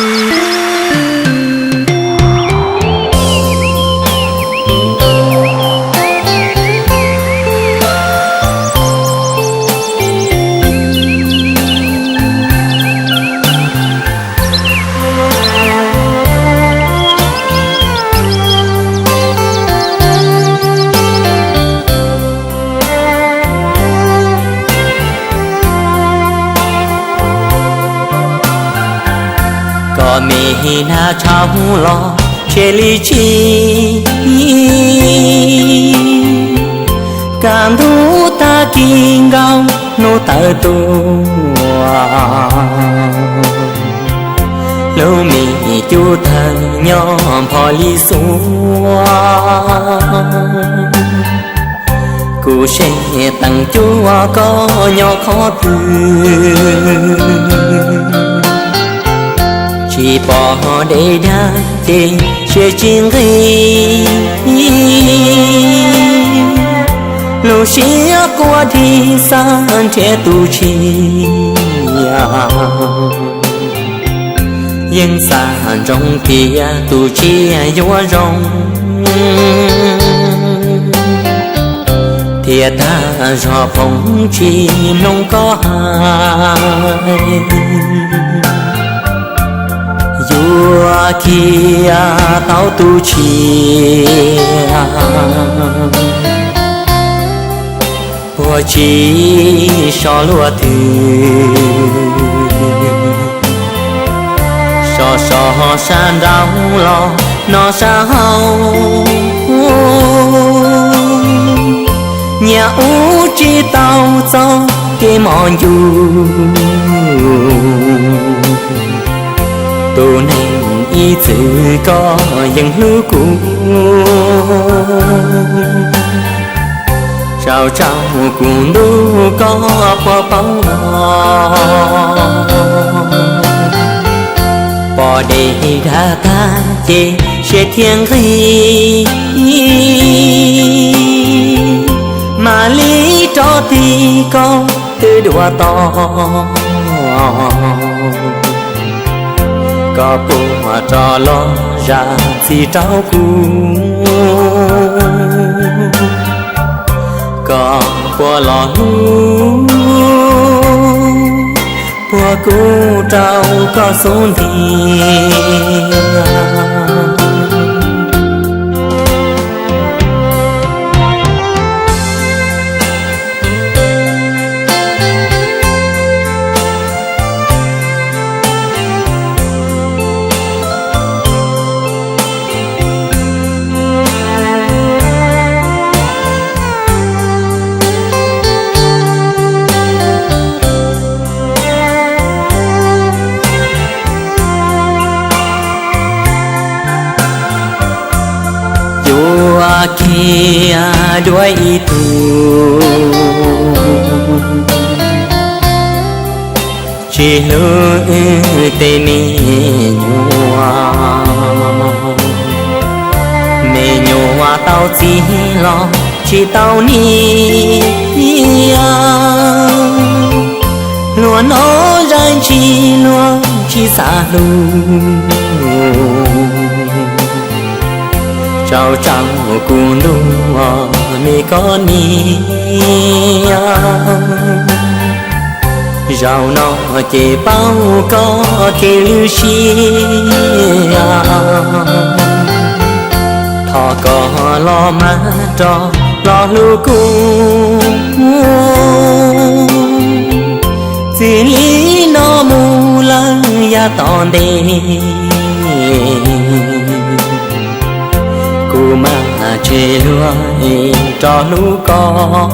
Koj me hnav tshauv los tshe li tsis, kaj ntug tag kis nkaus hnub tawm tuaj, lub me cub tawg nyob npho li xuab. Kuv seb teem cuab koj nyob qhov twg, tsis pom dej dag ces siab tsis nqig, lub siab quaj dhi xa nrhiav tus tshiab. Yeej xav ntsoov tias tus tshiab yuav zoo, thiab tag zog phoov tsis mloog koj hais, yuav khiav tau tus tshiab. Puag tsis so luaj twg, so so sab nraud los no sab hauv, nyias ua tsis tau txoj kev mos ncuj. Tus neeg ib txwm koj yeej hlub kuv, zaum tsaus kuv ntuj koj puas paub los. Pom dej dag tag ces siab thiaj nqig, mam li rov tig koj twb dua to. Koj puas rov los zam txim rau kuv, koj puas los hlub, puag kuv rau koj xub ntiag. Yuav khiav dua ib tug tsis hlub wb tej me nyuam, me nyuam tau txiv los tsis tau niam. Luag no zaj ntsis luag tsis xav hlub, tsaus tsaus kuv ntuj me koj niam. Zaum no ces paub koj kev lwj siab, thov koj los mas rov los hlub kuv. Txij li no mus lawm yav tom ntej, kuv mam tseg luag rov hlub koj.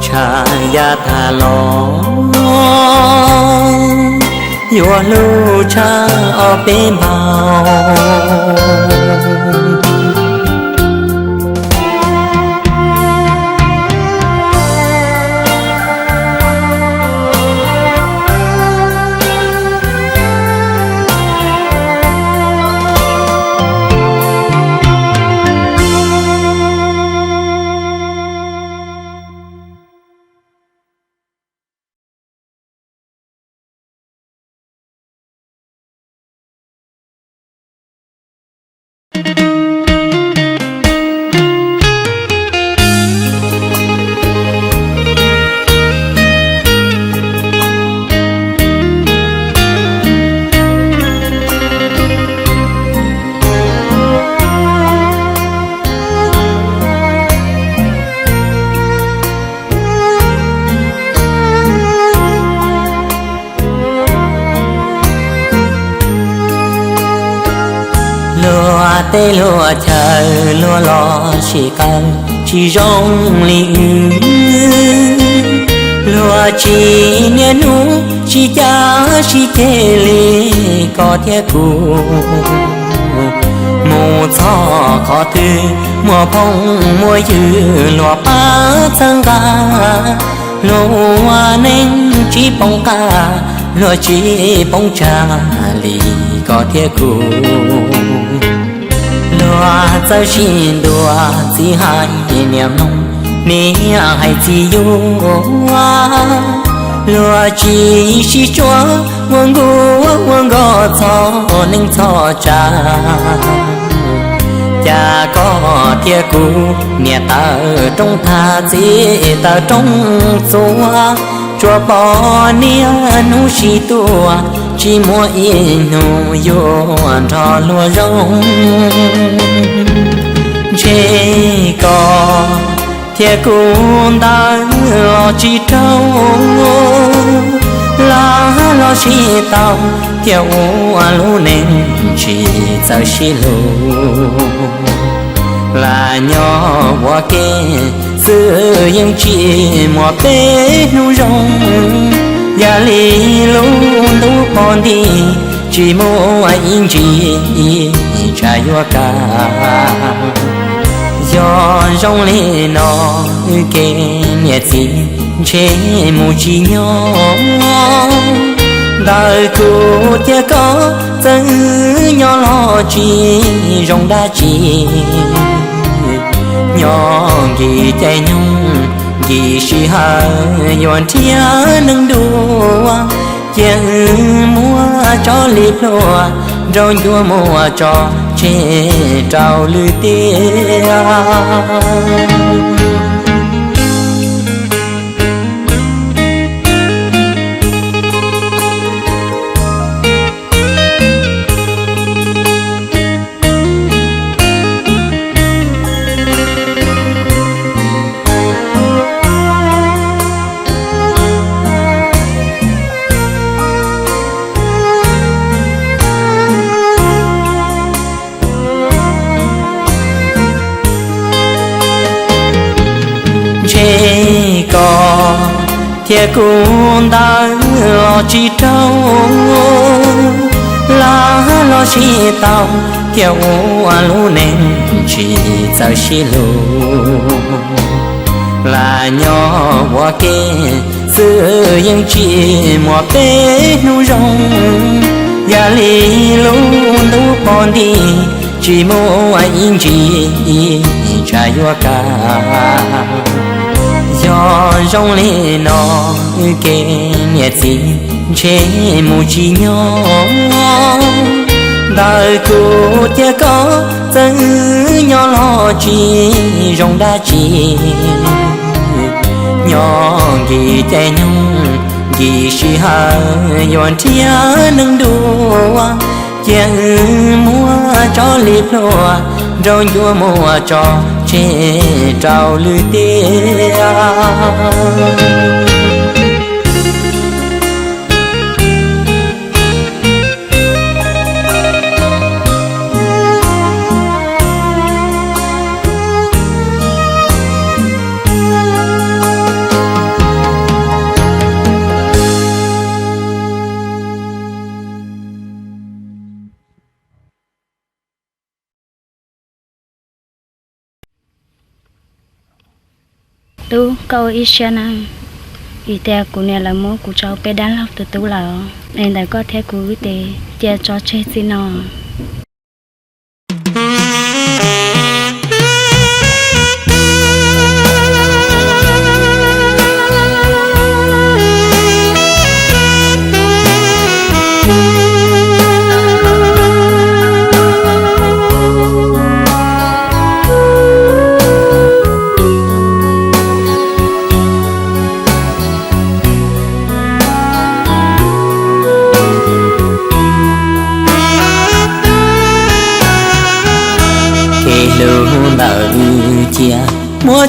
Tshaj yav tag los yuav hlub tshaj ob peb npaug. Luag teb luag chaw luag los sib qawm tsis zoo li wb, luag tsis niaj hnub sib cav sib ceg li koj thiab kuv. Mus txog qhov twg muaj phooj muaj ywg luag pab txhawb nqa, luag ua neej tsis poob qab, luag tsis poob tsag li koj thiab kuv. Luag txawj sib ntuas txiv hais niam mloog, niam hais txiv yuav, luag tsis sib tsuas ua nkuaj ua nkoj txhoj neej txhoj tsav. Cas koj thiab kuv niam tawm rooj tag txiv tawm rooj txua, tsuas pom niaj hnub sib tua, tsis muaj ib hnub yuav nrog luag zoo. Ntshe koj thiab kuv ntawd los tsis raug, lag los sib tau thiaj ua lub neej tsis txawj sib hlub. Lam nyob ua ke xwb yeej tsis muaj peb hnub zoo, yam li lub ntuj pom nti tsis muaj ib ntsis tshav yuav kaj. Yog zoo li no wb kev niam txiv ntshe mus tsis nyob, ntawm kuv thiab koj txawm wb nyob los tsis zoo dab tsi. Nyob nkim caij nyoog nkim sij hawm yuav nrhiav neeg dua, cia wb muab tso li pluag, nrau ncua muab tso tseg rau lwm tiam. Ntshe koj thiab kuv ntawd los tsis raug, lag los sib tau thiaj ua lub neej tsis txawj sib hlub. Lam nyob ua ke xwb yeej tsis muaj peb hnub zoo, yam li lub ntuj pom nti tsis muaj ib ntsis tshav yuav kaj. Yog zoo li no wb kev niam txiv ntshe mus tsis nyob, ntawm kuv thiab koj txawm wb nyob los tsis zoo dab tsi. Nyob nkim caij nyoog nkim sij hawm yuav nrhiav neeg dua, cia wb muab tso li pluag, nrau ncua muab tso tseg rau lwm tiam. Tub, koj ua ib siab na, vim tias kuv niam lawv muab kuv tso peb dab laug tus tub lawm, es ntawm koj thiab kuv wb ces cia tso tseg txij no.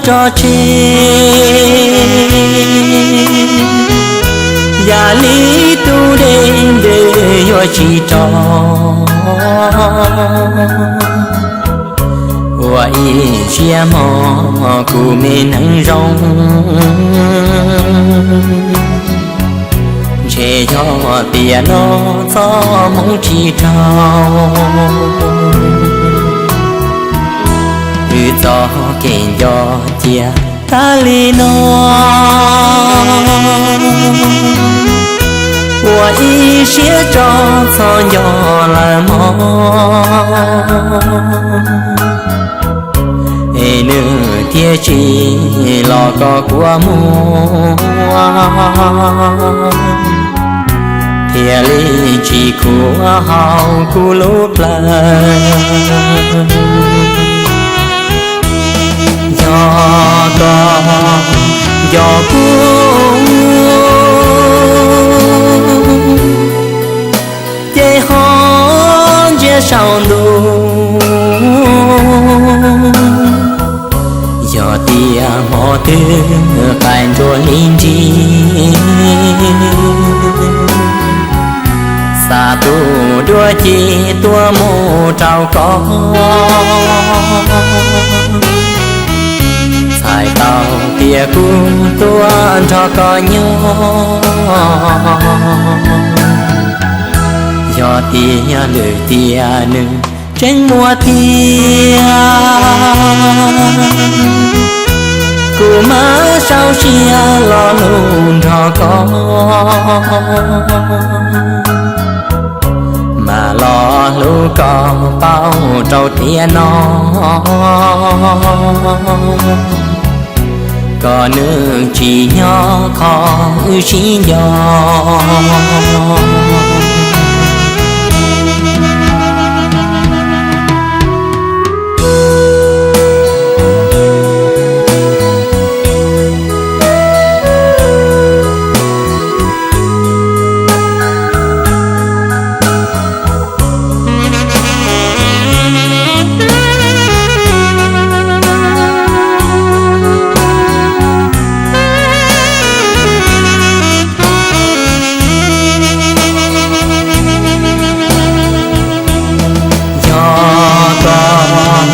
tso tseg, yam li tus dej ntws yuav tsis rov. Ua ib siab mog kuv me neeg zoo, ntshe yog tiam no txoj hmoo tsis raug. Wb txoj kev nco cia tag li no, ua ib siab tso txhob nco lawm mog. Es nws thiaj tsis los kom kua muag, thiaj li tsis khuam hauv kuv lub plawv. Yog koj nco kuv, ces ho ntsia saum ntuj. Yog tias hmo twg qaij nruas li nrig, xa tus dua ci tuaj mus rau koj. Txhais tau tias kuv tuaj nrog koj nyob, yog tias lwm tiam nws tseem muaj tiag, kuv mam sau siab lo lus nrog koj, mam lo hlub koj pauv rau tiam no, kom nws tsis nyob qhov wb sib nco. Yog koj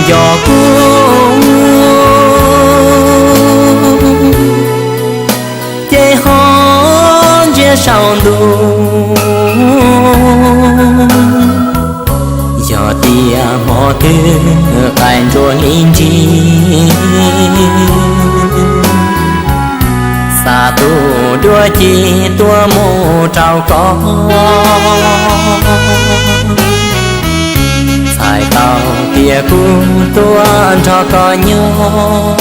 nco kuv, ces ho ntsia saum ntuj. Yog tias hmo twg qaij nruas li nrig, xa tus dua ci tuaj mus rau koj, txhais tau tias kuv tuaj nrog koj nyob,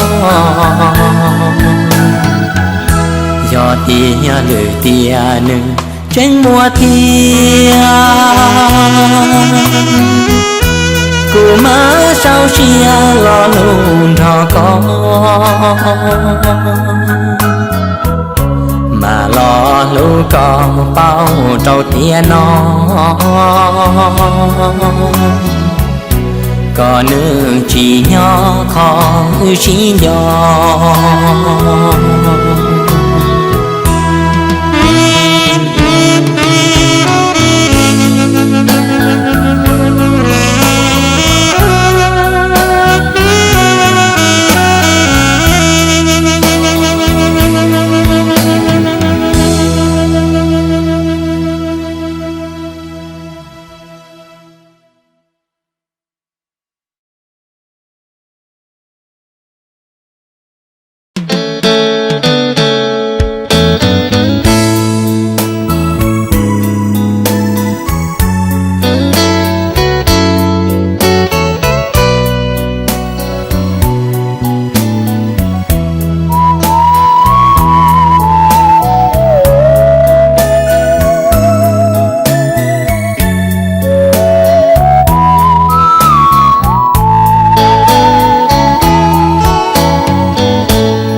yog tias lwm tiam nws tseem muaj tiag, kuv mam sau siab lo lus nrog koj, mam lo hlub koj pauv rau tiam no, kom nws tsis nyob qhov wb sib nco.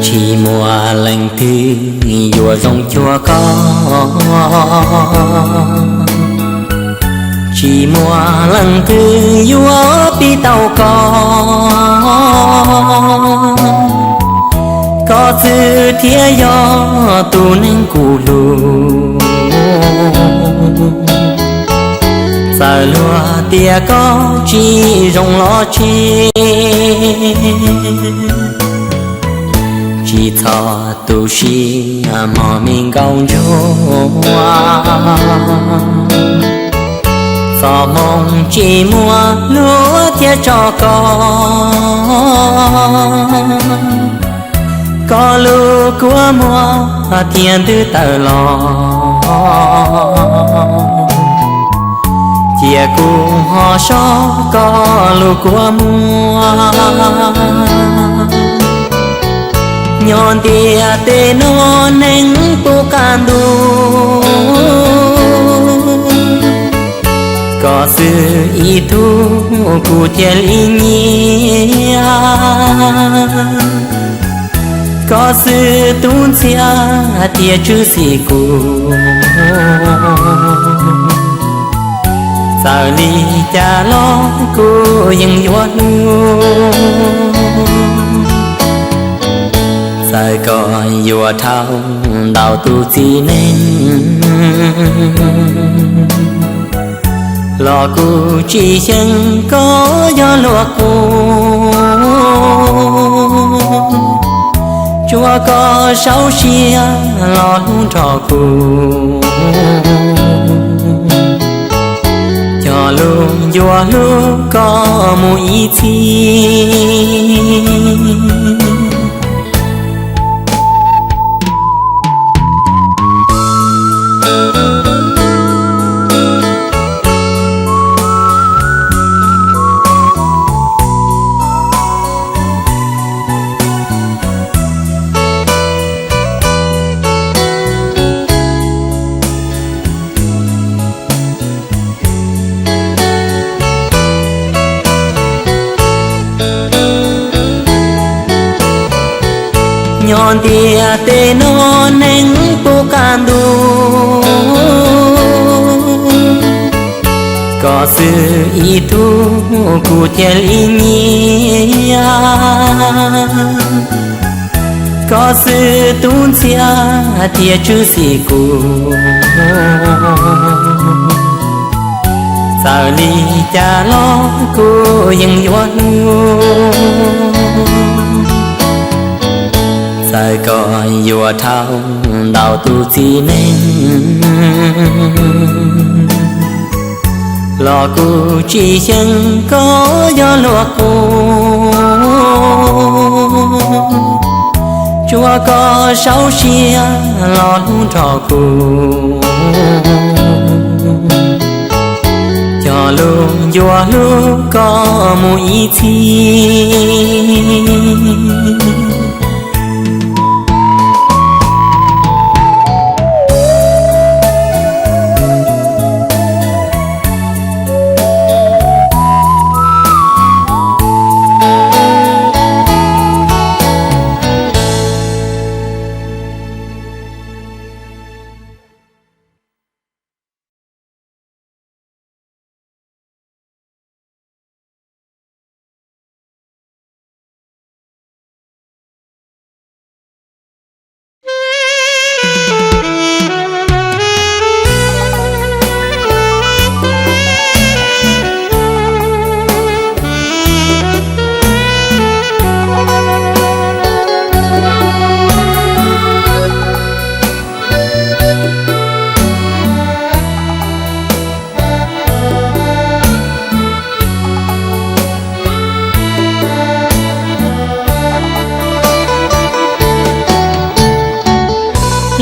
Tsis muaj leej twg yuav zoo cuag koj, Tsis muaj leej twg yuav pib tau koj, koj xwb thiaj yog tus neeg kuv hlub. Txawm luag tias koj tsis zoo los tseg, tsis txhob tu siab mog me nkauj ntsuag. Txoj hmoo tsis muaj luag thiaj tso koj, koj lub kua muag thiaj ntws tawm los. Cia kuv ho sob koj lub kua muag, nyob ntiaj teb no neeg puv qab ntuj, koj xwb ib tug kuv thiaj li nyiam. Koj xwb tus ntxhias tias tswv xim kuv, txawm li cas los kuv yeej yuav hlub. Txawm koj yuav dhau ntau tus txiv neej los kuv tsis xyeej koj yog luag qub. Tsuav koj saub siab los hlub nrog kuv, cog lus yuav hlub koj mus ib txhis. Nyob ntiaj teb no neeg puv qab ntuj, koj xwb ib tug kuv thiaj li nyiam. Koj xwb tus ntxhias tias tswv xim kuv, txawm li cas los kuv yeej yuav hlub. Txawm koj yuav dhau ntau tus txiv neej los kuv tsis xyeej koj yog luag qub. Tsuav koj saub siab los hlub nrog kuv, cog lus yuav hlub koj mus ib txhis.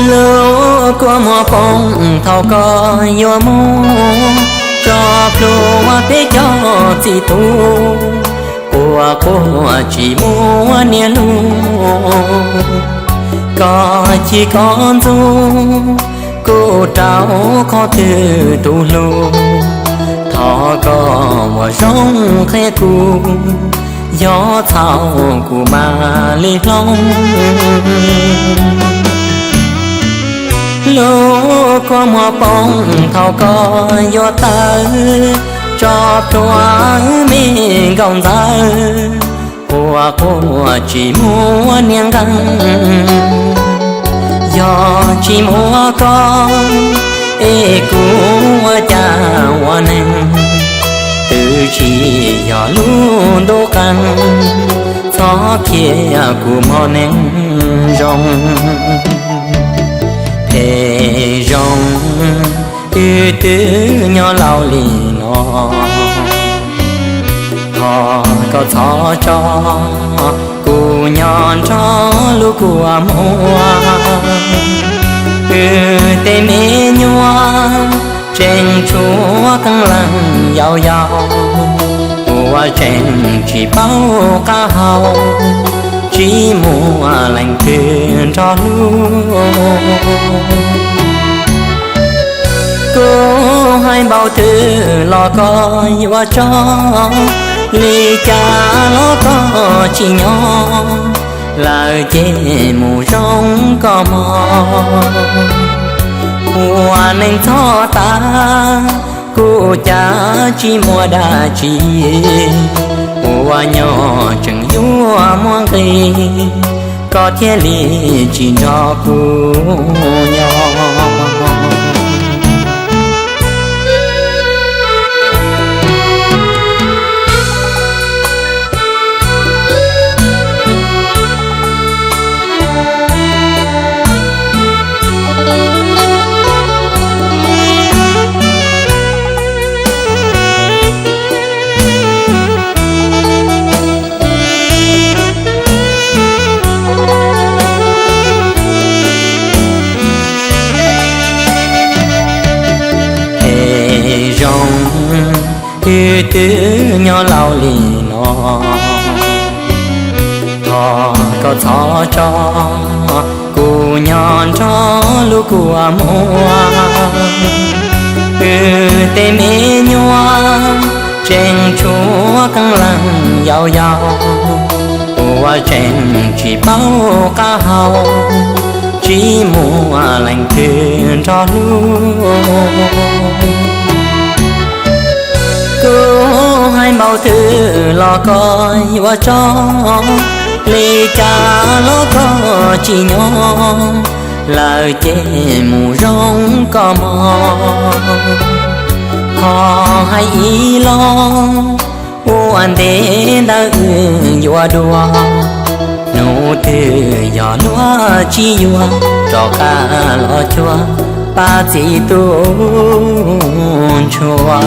Lub kua muag poob thaum koj yuav mus, tso plhuav peb cov txiv tub, quaj quaj tsis muaj niam lub. Koj chim koj ntxub, kuv rau qhov twg tus hlub? Thov koj ua zoo qhia kuv, yog txhaum kuv mam li hloov. Lub Kua muag poob thaum koj yuav tawm, tso plhuav me nkauj ntxawm, ua quaj tsis muaj niag nqees. Yog tsis muaj koj, es kuv ua cas ua neeg, twb tsis yog lub ntuj qee, txhob khiav kuv mog neeg zoo. Phem zoo, wb twb nyob laus li no, thov koj txhob tso kuv nyob nrog lub kua muag. Wb tej me nyuam tseem tshuav qee leej yau yau, uas tseem tsis paub qab hau, tsis muaj leej twg nrog hlub. Kuv hais npaum twg los koj yuav tso, li cas los koj tsis nyob, lawm ces mus zoo koj mog. Ua neej txog tas, kuv cas tsis muaj dab tsi, ua nyob tseem yuav muaj nqis, koj thiaj li tsis nrog kuv nyob. Phem zoo, wb twb nyob laus li no, thov koj txhob tso kuv nyob nrog lub kua muag. Wb tej me nyuam tseem tshuav qee leej yau yau, uas tseem tsis paub qab hau, tsis muaj leej twg nrog hlub. Kuv hais npaum twg los koj yuav tso, li cas los koj tsis nyob, lawm ces mus zoo koj mog. Qhov hais ib lo, ua ntej ntawd wb yuav dua, hnub twg yog luag tsis yuav, rov qab los cuag pab txiv tub ntshua.